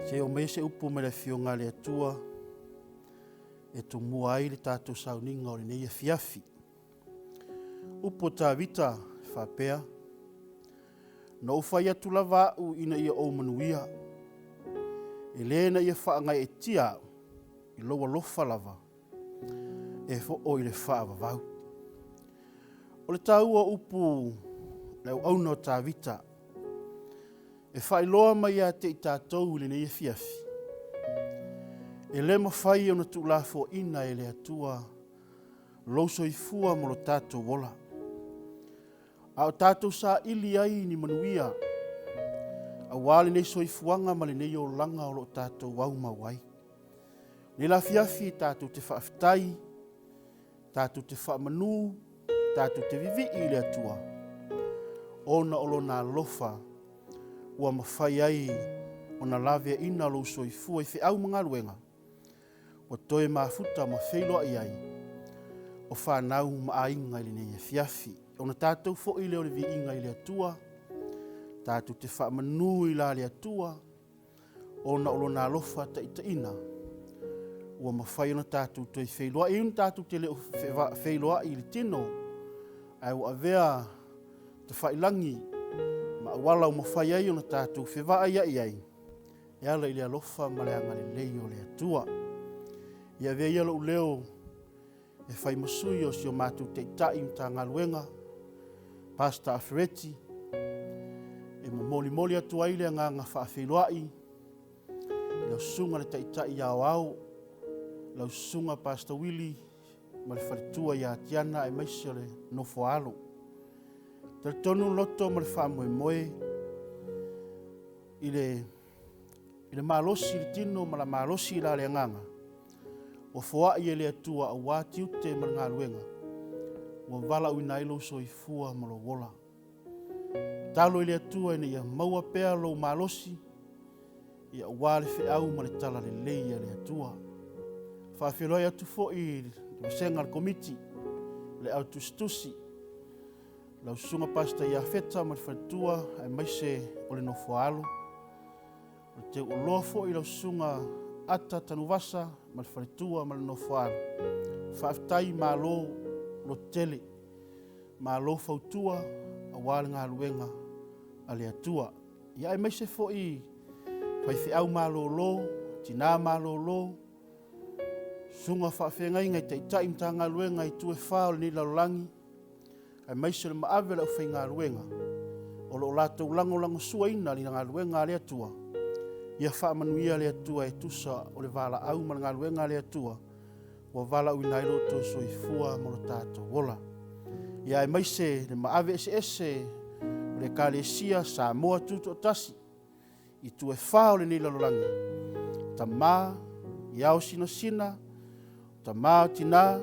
Se i oo mai se upu mai le Afioga a le Atua e tumua ai le tatou sauniga o lenei afiafi. Upu o Tavita e faapea, Na ou fai atu lava au ina ia ou manuia, e le na ia faagaeetia au i lou alofa lava e oo i le faavavau. O le taua o upu le auauna o Tavita e faailoa mai ia te i tatou i lenei afiafi, e le mafai ona tuulafoaina e le Atua lou soifua ma lo tatou ola. A o tatou saili ai ni manuia aua lenei soifuaga ma lenei olaga o lo o tatou aumau ai. I lenei afiafi tatou te faafetai, tatou te faamanu, tatou te vivii i le Atua, ona o Lona alofa ua mafai ai ona laveaina lou soifua i feau ma galuega, ua toe mafuta ma feiloai ai o fanau ma aiga i lenei afiafi. Ona tatou foi lea o le viiga i le Atua, tatou te faamanu i la le Atua, ona o Lona alofa taitaiina ua mafai ona tatou toe feiloai. E ui ina tatou te le o feiloai i le tino, ae ua avea tafailagi ma auala ua mafai ai ona tatou fevaaiai ai, e ala i le alofa ma le agalelei o le Atua. Ia avea ia lou leo e fai ma sui o si o matou Taitai Matagaluega, Pastor Afereti, e molimoli atu ai le agaga faafeiloai i lau susuga i le Taitai Aoao, lau susuga Pastor Willie ma le faletua ia Tiana aemaise o le nofo a alo. E talitonu le loto ma le faamoemoe i le malosi i le tino ma le malosi la le agaga, ua foai e le Atua aua tiute ma le galuega ua valaauina ai lou soifua ma lou ola. Tatalo i le Atua ina ia maua pea lou malosi aua le feau ma le talalelei a le Atua. E faafeiloai atu foi i le vasega o le Komiti o le Au Tusitusi, lau Susuga Pastor Iafeta ma le faletua aemaise o le nofo a alo. O le teuoloa foi lau Susuga Ata Tanuvasa ma le faletua ma le nofo a alo. Faafetai malo lototele, malo fautua aua le galuega a le Atua. Ia aemaise foi faifeau malolo, tina malolo, susuga faafeagaiga i Taitai o Matagaluega i itu e fa o lenei lalolagi, aemaise o le maave o le aufaigaluega o lo o latou lagolagosuaina le galuega a le Atua. Ia faamanuia le Atua e tusa o le valaau ma le galuega a le Atua ua valaauina ai lo outou soifua ma lo tatou ola. Ia aemaise le maave eseese o le Ekalesia Samoa Tutoatasi i itu e fa o lenei lalolagi, tama i ao sinasina, tama tina,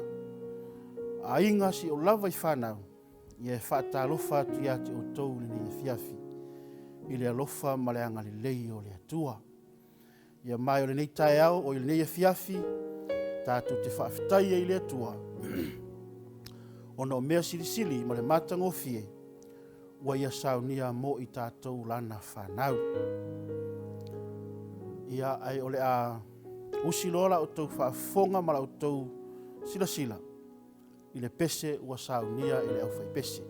aiga seia oo lava i fanau, ia e faatalofa atu ia te outou i lenei afiafi i le alofa ma le agalelei o le Atua. Ia ma o lenei taeao, o lenei afiafi, tatou te faafetai ai i le Atua, ona o mea silisili ma le matagofie ua ia saunia mo i tatou lana fanau. Ia, ae o le a usi loa la outou faafofoga ma la outou silasila i le pese ua saunia e le aufaipese.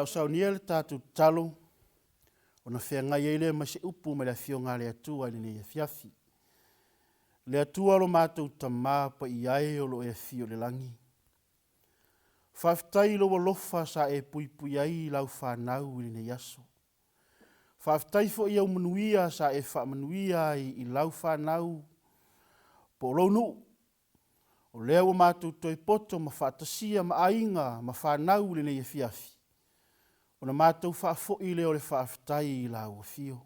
o saunia le tatou tatalo, ona feagai ai lea ma se upu mai le Afioga a le Atua i lenei afiafi. Le Atua lo matou Tamā paia e o lo o e afio i le lagi, faafetai i lou alofa sa e puipui ai i lau fanau i lenei aso. Faafetai foi i au manuia sa e faamanuia ai i lau fanau po o lou nuu. O lea ua matou toe poto ma faatasia ma aiga ma fanau i lenei afiafi, ona matou faafoi lea o le faafetai i lau afio.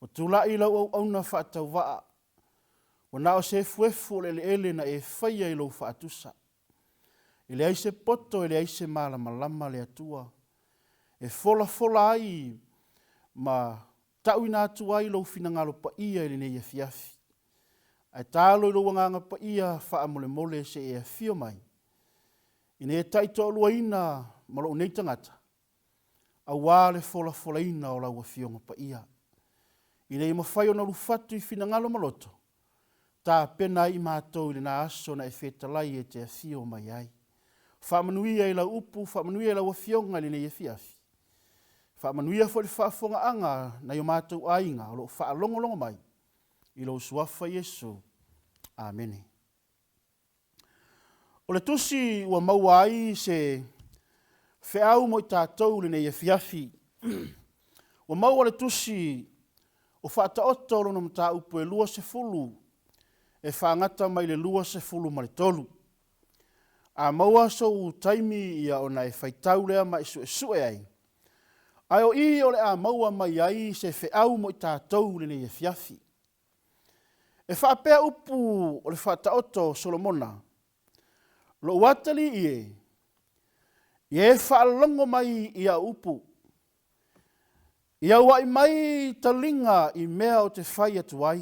Ua tulai lau auauna faatauvaa, ua na o se efuefu o le eleele na e faia i lou faatusa. E leai se poto, e leai se malamalama le Atua e folafola ai ma tauina atu ai lou finagalo paia i lenei afiafi. Ae taalo i lou Agaga Paia faamolemole se i e afio mai, ina ia taitoaluaina ma lou nei tagata, aua le folafolaina o lau Afioga Paia, ina ia mafai ona ulufatu i finagalo ma loto, tapena ai i matou i lena aso na e fetalai e te afio mai ai. Faamanuia i lau upu, faamanuia i lau Afioga i lenei afiafi, faamanuia foi i le faafofogaaga a nai o matou aiga o lo o faalogologo mai, i lou Suafa Iesu. Amene. O le tusi ua maua ai se feau mo i tatou i lenei afiafi, ua maua le tusi o Faataoto lona mataupu e 20, e faagata mai le 23. A maua sou taimi ia ona e faitau lea ma e suesue ai, ae o i o le a maua mai ai se feau mo i tatou i lenei afiafi. E faapea upu o le Faataoto o Solomona, Lou atalii e, ia e faalogo mai i au upu, ia auai mai taliga i mea ou te fai atu ai.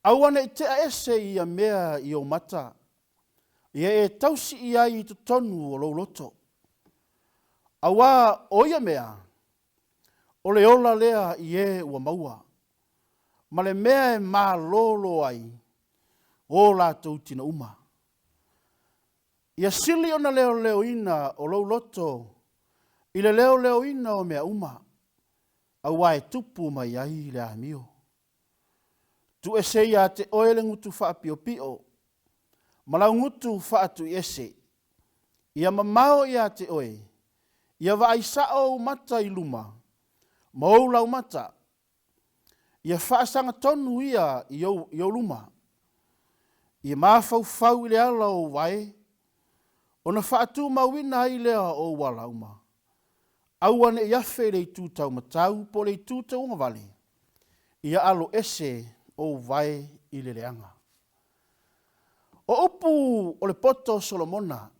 Aua ne i tea ese ia mea i ou mata, ia e tausi i ai i totonu o lou loto. Aua o ia mea, o le ola lea i e ua maua, ma le mea e malolo ai o latou tino uma. Ia sili ona leoleoina o lou loto i le leoleoina o mea uma, aua e tupu mai ai le amio. Tuuese ia te oe le gutu faapiopio ma lau gutu faatuiese. Ia mamao ia te oe, ia vaai sao ou mata i luma ma ou laumata. Ia faasagatonu ia i ou luma. Ia mafaufau i le ala o ou vae, ona faatumauina ai lea o ou ala uma. Aua ne i afe i le itu taumatau po o le itu tauagavale, ia alo ese ou vae i le leaga. O upu o le poto o Solomona,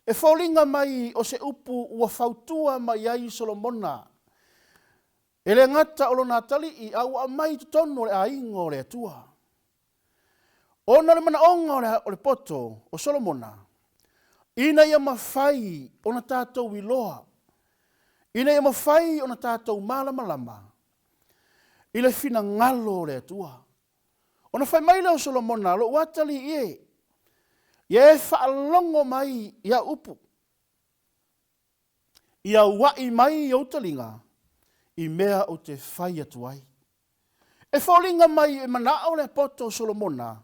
e foliga mai o se upu ua fautua mai ai Solomona, e le gata o lona atalii, a ua aumai i totonu o le aiga o le Atua. Ona o le manaoga o le poto o Solomona, ina ia mafai ona tatou iloa, ina ia mafai ona tatou malamalama i le finagalo o le Atua. Ona fai mai lea o Solomona, Lou atalii e, ia e faalogo mai i au upu, ia ua'i mai ou taliga i mea ou te fai atu ai. E foliga mai e manao le poto o Solomona,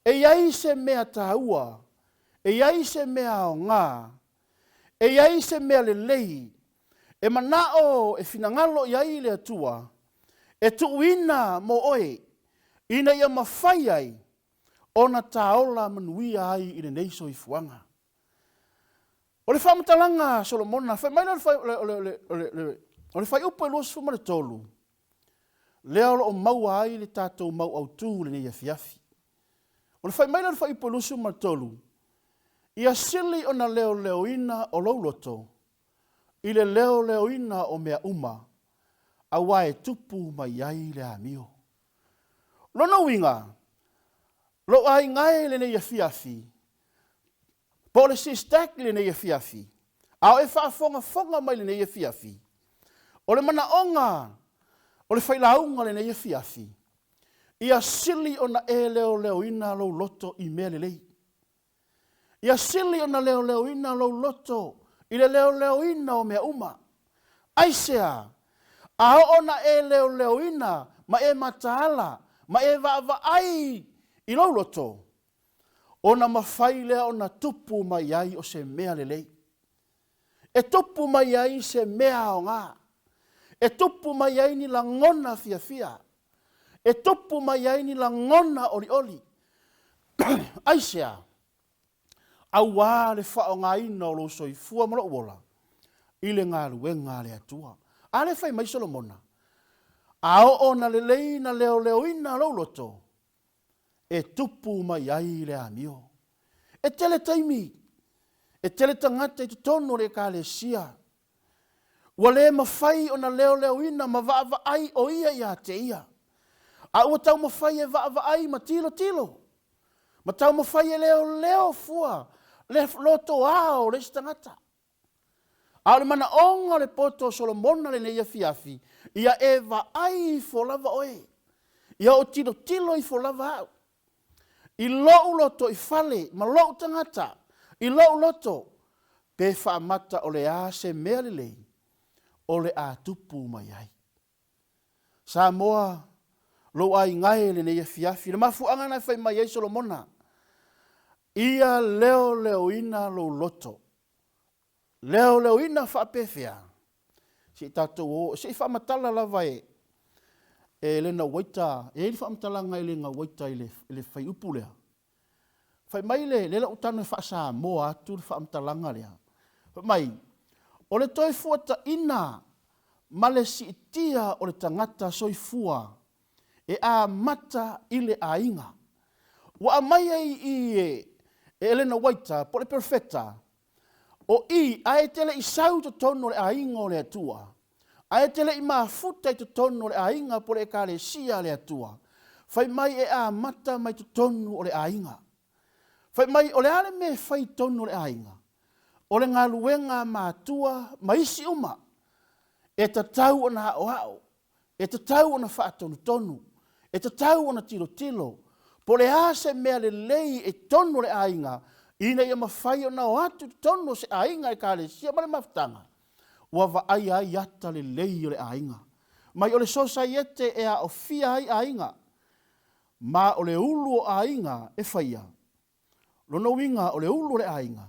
e i ai se mea taua, e i ai se mea aoga, e i ai se mea lelei, e manao e finagalo i ai le Atua, e tuuina mo oe, ina ia mafai ai ona taola manuia ai i lenei soifuaga. O le faamatalaga a Solomona, fai mai lea o le fuaiupu e 23, lea o lo o maua ai le tatou mau autu i lenei afiafi. O le fai mai lea o le fuaiupu e 23, Ia sili ona leoleoina o lou loto i le leoleoina o mea uma, aua e tupu mai ai le amio. Lona uiga, lou aiga e i lenei afiafi, po o le SISTAC i lenei afiafi, a o e faafogafoga mai i lenei afiafi, o le manaoga o le failauga i lenei afiafi, ia sili ona e leoleoina lou loto i mea lelei. Ia sili ona leoleoina lou loto i le leoleoina o mea uma. Aisea? A oo na e leoleoina ma e mataala ma e vaavaai i lou loto, ona mafai lea ona tupu mai ai o se mea lelei. E tupu mai ai se mea aoga. E tupu mai ai ni lagona fiafia. E tupu mai ai ni lagona olioli. Aisea? Auā le faaaogaina o lou soifua ma lou ola i le galuega a le Atua. A lea fai mai Solomona, A oo ona lelei na leoleoina lou loto, e tupu mai ai le amio. E tele taimi, e tele tagata i totonu o le Ekalesia ua le mafai ona leoleoina ma vaavaai o ia ia te ia, a ua taumafai e vaavaai ma tilotilo, ma taumafai e leoleo fua le lotoa o le isi tagata. A o le manaoga o le poto o Solomona lenei afiafi, ia e vaai ifo lava oe, ia ou tilotilo ifo lava au, i lou lotoifale ma lou tagata, i lou loto, pe faamata o le a se mea lelei o le a tupu mai ai. Samoa, lou aiga e lenei afiafi, le mafuaaga na e fai mai ai Solomona, ia leoleoina lou loto. Leoleoina faapefea? Se i tatou o, se i faamatala lava e Elena Uaita, e i ai le faamatalaga a Elena Uaita i le fuaiupu lea. Fai mai le, lea la ua tago e faa-Samoa atu le faamatalaga lea. Fai mai, o le toefuataina ma le siitia o le tagata soifua e amata i le aiga. Ua aumai ai i i e Elena Uaita po o le Perofeta, o i ae te le i sau i totonu o le aiga o le Atua, ae te le i mafuta i totonu o le aiga po o le Ekalesia a le Atua, fai mai e amata mai totonu o le aiga. Fai mai o le a le mea e fai i totonu o le aiga? O le galuega a matua ma isi uma e tatau ona aoao, E tatau ona faatonutonu, e tatau ona tilotilo po o le a se mea lelei i totonu o le aiga ina ia mafai ona o atu i totonu o se aiga, Ekalesia ma le mafutaga ua vaaia ai ata lelei o le aiga. Mai o le sosaiete e aofia ai aiga, ma o le ulu o aiga e faia. Lona uiga o le ulu o le aiga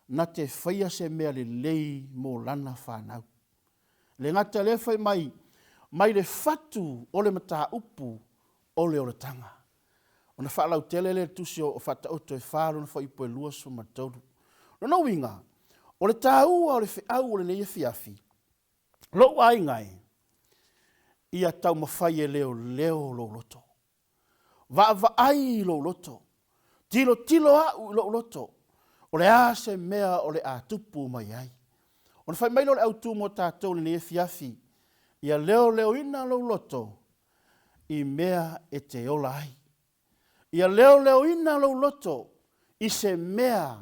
na te faia se mea lelei mo lana fanau. Le gata lea fai mai, mai le fatu o le mataupu o le olataga. Ona faalautele lea i le tusi o Faataoto e fa lona fuaiupu e 23. Lona uiga, o le taua o le feau o lenei afiafi, lou aiga e, ia taumafai e leoleo lou loto. Vaavaai i lou loto. Tilotilo au i lou loto, o le a se mea o le a tupu mai ai. Ona fai mai lea o le autu mo tatou i lenei afiafi, ia leoleoina lou loto i mea e te ola ai. Ia leoleoina lou loto i se mea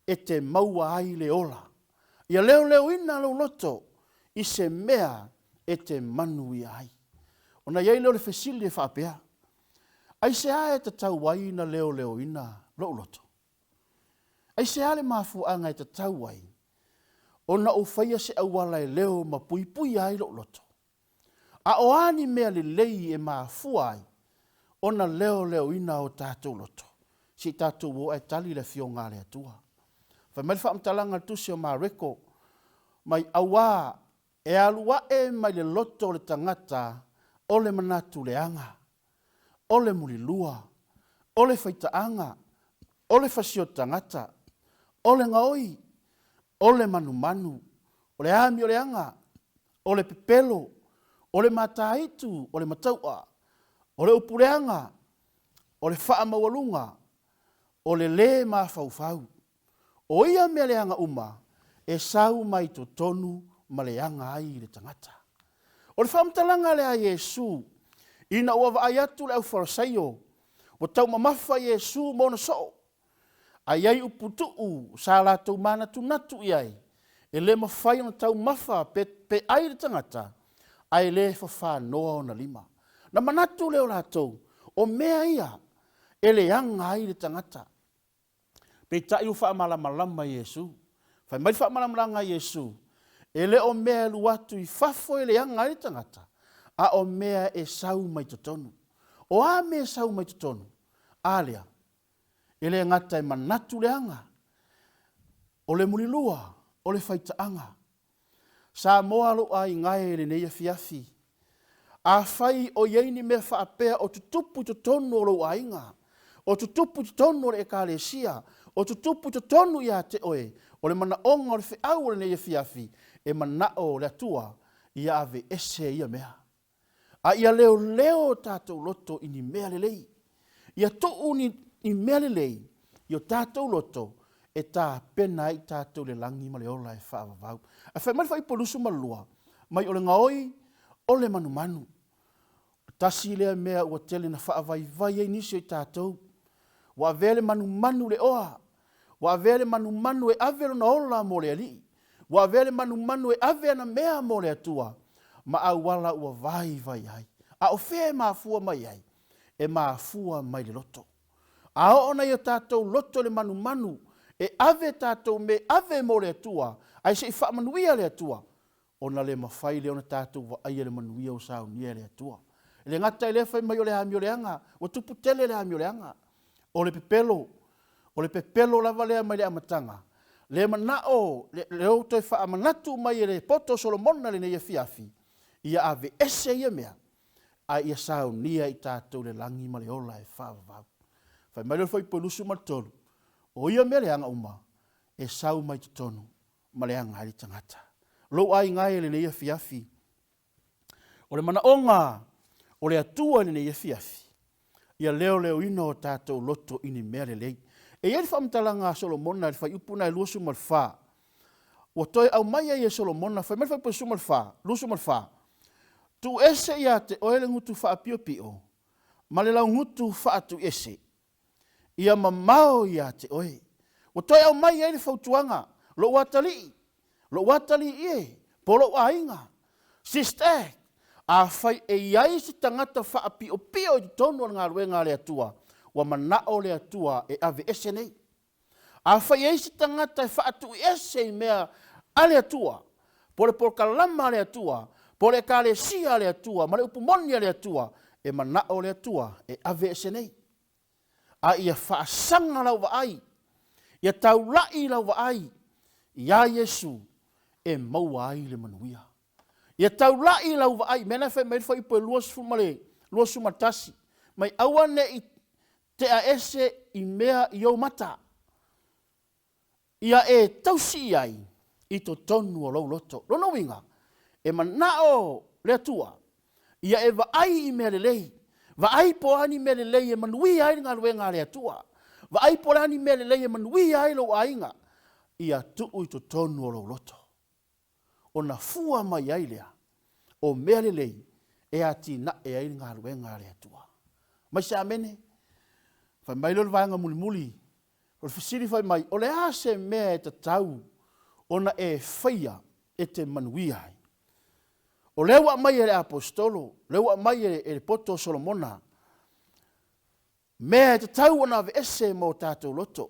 e te maua ai le ola. Ia leoleoina lou loto i se mea e te manuia ai. Ona i ai lea o le fesili e faapea, Aisea e tatau ai na leoleoina lou loto? Aisea le mafuaaga e tatau ai ona ou faia se auala e leo ma puipuia ai lou loto? A o a ni mea lelei e mafua ai ona leoleoina o tatou loto? Se i tatou o ae tali le Afioga a le Atua. Fai mai le faamatalaga a le Tusi o Mareko, mai, Auā e alu ae mai le loto o le tagata o le manatu leaga, o le mulilua, o le faitaaga, o le fasioti tagata, o le gaoi, o le manumanu, o le amioleaga, o le pepelo, o le mataitu, o le mataua, o le upu leaga, o le faamaualuga, o le lē mafaufau. O ia mea leaga uma e sau mai totonu ma leaga ai le tagata. O le faamatalaga lea a Iesu, ina ua vaai atu le aufarasaio ua taumamafa Iesu ma ona soo, a i ai upu tuu sa latou manatunatu i ai, e le mafai ona taumafa pe, pe ai le tagata, ae le fafanoa ona lima. Na manatu lea o latou, o mea ia e leaga ai le tagata. Peitai ua faamalamalama e Iesu. Fai mai le faamalamalamaga a Iesu, E le o mea e alu atu i fafo e leaga ai le tagata, a o mea e sau mai totonu. O a mea e sau mai totonu? A lea, e le gata e manatu leaga, o le mulilua, o le faitaaga. Samoa lou aiga e i lenei afiafi, afai o i ai ni mea faapea o tutupu i totonu o lou aiga, o tutupu i totonu o le Ekalesia, o tutupu i totonu ia te oe, o le manaoga o le feau o lenei afiafi, e manao le Atua ia aveese ia mea. A ia leoleo o tatou loto i ni mea lelei. Ia tuu ni, ni mea lelei i o tatou loto e tapena ai tatou le lagi ma le ola e faavavau. Ae fai mai le fuaiupu 22, mai o le gaoi o le manumanu. Tasi lea mea ua tele na faavaivai ai nisi o i tatou. Ua avea le manumanu i le oa. Ua avea le manumanu e ave lona ola mo le Alii. Ua avea le manumanu e ave ana mea mo le Atua, ma auala ua vaivai ai. A o fea e mafua mai ai? E mafua mai le loto. A oo nei o tatou loto i le manumanu e ave tatou mea e ave mo le Atua, ae se i faamanuia le Atua, ona le mafai lea ona tatou vaaia le manuia ua saunia e le Atua. E le gata i lea fai mai o le amioleaga, ua tupu tele le amioleaga. O le pepelo, o le pepelo lava lea mai le amataga, le manao, lea ua toe faamanatu mai e le poto o Solomona i lenei afiafi, ia aveese ia mea, ae ia saunia i tatou le lagi ma le ola e faavavau. Fai mai lea o le Fuaiupu 23, o ia mea leaga uma, e sau mai totonu ma leaga ai le tagata. Lou aiga e i lenei afiafi, o le manaoga o le Atua i lenei afiafi, ia leoleoina o tatou loto i ni mea lelei. E i ai le faamatalaga a Solomona i le fuaiupu lena e 24, ua toe aumai ai e Solomona, fai mai le fuaiupu 14, 24, Tuu ese ia te oe le gutu faapiopio ma le laugutu faatuiese, ia mamao ia te oe. Ua toe aumai ai le fautuaga, lou atalii, lou atalii e, po o lou aiga, sister, afai e i ai se tagata faapiopio i totonu o le galuega a le Atua, ua manao le Atua e aveese nei. Afai e i ai se tagata e faatuiese i mea a le Atua, po o le polokalama a le Atua, po o le Ekalesia a le Atua, ma le upu moni a le Atua, e manao le Atua e aveese nei. A ia faasaga lau vaai, ia taulai lau vaai iā Iesu e maua ai le manuia. Ia taulai lau vaai, mea la e fai mai ai le fuaiupu e 20 ma le 21, mai aua ne i tea ese i mea i ou mata, ia e tausi i ai i totonu o lou loto. Lona uiga, e manao le Atua ia e vaai i mea lelei, vaai po o a ni mea lelei e manuia ai le galuega a le Atua, vaai po o le a ni mea lelei e manuia ai lou aiga, ia tuu i totonu o lou loto. Ona fua mai ai lea o mea lelei e atinae ai le galuega a le Atua. Mai se amene. Fai mai lea o le vaega mulimuli, o le fesili fai mai, o le a se mea e tatau ona e faia e te manuia ai? O lea ua aumai e le Aposetolo, lea ua aumai e le poto o Solomona, mea e tatau ona aveese ma o tatou loto.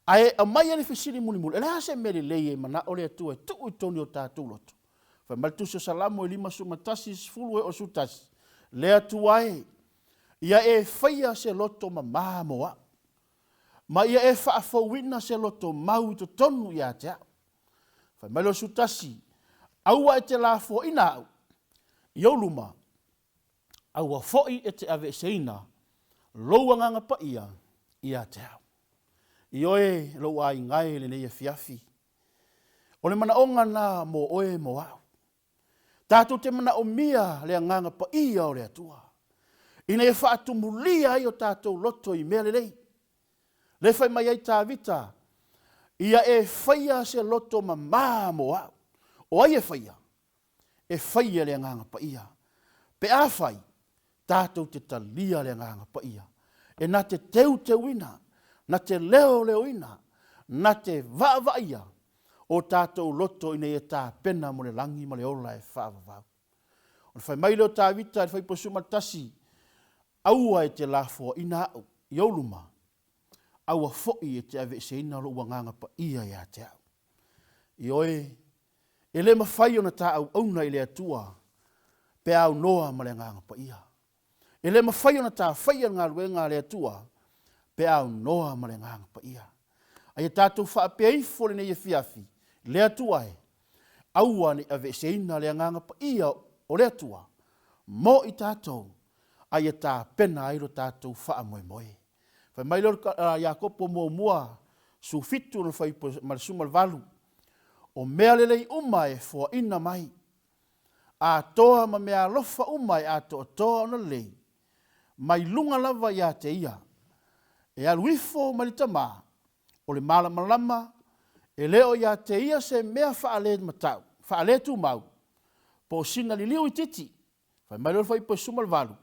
Ae aumai ai le fesili mulimuli, o le a se mea lelei e manao le Atua e tuu i totonu i o tatou loto? Fai mai le Tusi o Salamo e 51, 10 e oo i le 11, Le Atua e, ia e faia se loto mamā mo au, ma ia e faafouina se loto mau i totonu ia te au. Fai mai le 11, Aua e te lafoaina au i ou luma, aua foi e te aveeseina lou Agaga Paia ia te au. Ioe, lou aiga e i lenei afiafi, o le manaoga lena mo oe mo au. Tatou te manaomia le Agaga Paia o le Atua, ina ia faatumulia ai o tatou loto i mea lelei. Lea fai mai ai Tavita, Ia e faia se loto mamā mo au. O ai e faia? E faia e le Agaga Paia. Pe afai, tatou te talia le Agaga Paia, e na te teuteuina, na te leoleoina, na te vaavaaia o tatou loto ina ia tapena mo le lagi ma le ola e faavavau. Ona fai mai lea o Tavita i le Fuaiupu 11, Aua e te lafoaina au i ou luma, aua foi e te aveeseina lou Agaga Paia ia te au. Ioe, e le mafai ona ta auauna i le Atua pe a aunoa ma le Agaga Paia. E le mafai ona ta faia le galuega a le Atua pe a aunoa ma le Agaga Paia. A ia tatou faapea ifo lenei afiafi, le Atua e, aua ne i aveeseina le Agaga Paia o le Atua mo i tatou, a ia tapena ai lo tatou faamoemoe. Fai mai lea o Iakopo 1, 17 lona fuaiupu ma le 18, O mea lelei uma e foaina mai, atoa ma meaalofa uma e atoatoa ona lelei, mai luga lava ia te Ia, e alu ifo mai le Tama o le malamalama, e le o ia te Ia se mea faaletumau, po o sina liliu itiiti. Fai mai loa le fuaiupu 18,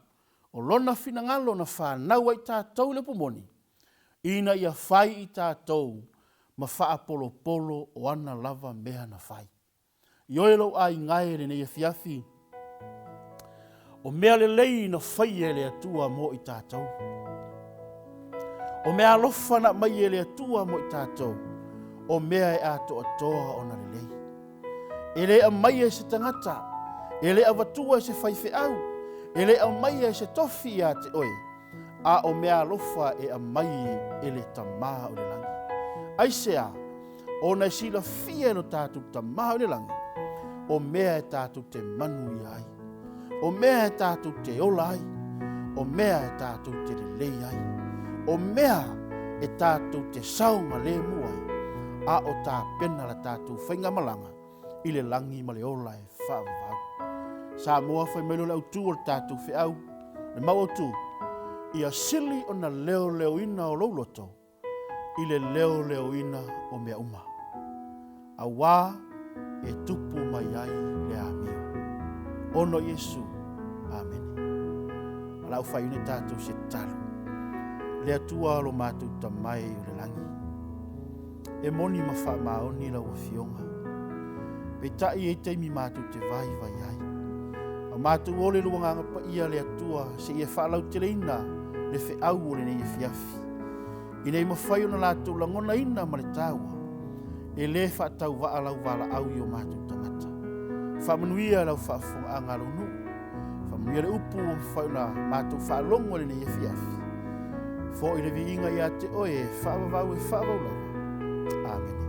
O Lona finagalo na fanau ai tatou i le upu moni, ina ia fai i tatou ma faapolopolo o ana lava mea na fai. Ioe lou aiga e i lenei afiafi, o mea lelei na faia e le Atua mo i tatou. O mea alofa na aumai e le Atua mo i tatou, o mea e atoatoa ona lelei. E le aumaia e se tagata, e le avatua e se faifeau, e le aumaia e se tofi ia te oe, a o mea alofa e aumai e le Tama o le lagi. Aisea? Ona e silafia e lo tatou Tama o le lagi, o mea e tatou te manuia ai, o mea e tatou te ola ai, o mea e tatou te lelei ai, o mea e tatou te saogalemu ai, a o tapena la tatou faigamalaga i le lagi ma le ola e faavavau. Samoa, fai mai loa le autu o le tatou feau, le mau autu, ia sili ona leoleoina o lou loto i le leoleoina o mea uma, auā e tupu mai ai le amio. Ona o Iesu. Amene. O le a ou faaiuina tatou i se tatalo. Le Atua lo matou Tama e i le lagi, e moni ma faamaoni lau Afioga, peitai e i ai taimi matou te vaivai ai. A matou ole i lou Agaga Paia le Atua seia faalauteleina le feau o lenei afiafi, ina ia mafai ona latou lagonaina ma le taua, e le faatauvaa lau valaau i o matou tagata. Faamanuia lau faafofogaaga a lou nuu, faamanuia le upu ua mafai ona matou faalogo i lenei afiafi. Foi le viiga ia te oe e faavavau e faavavau lava. Amene.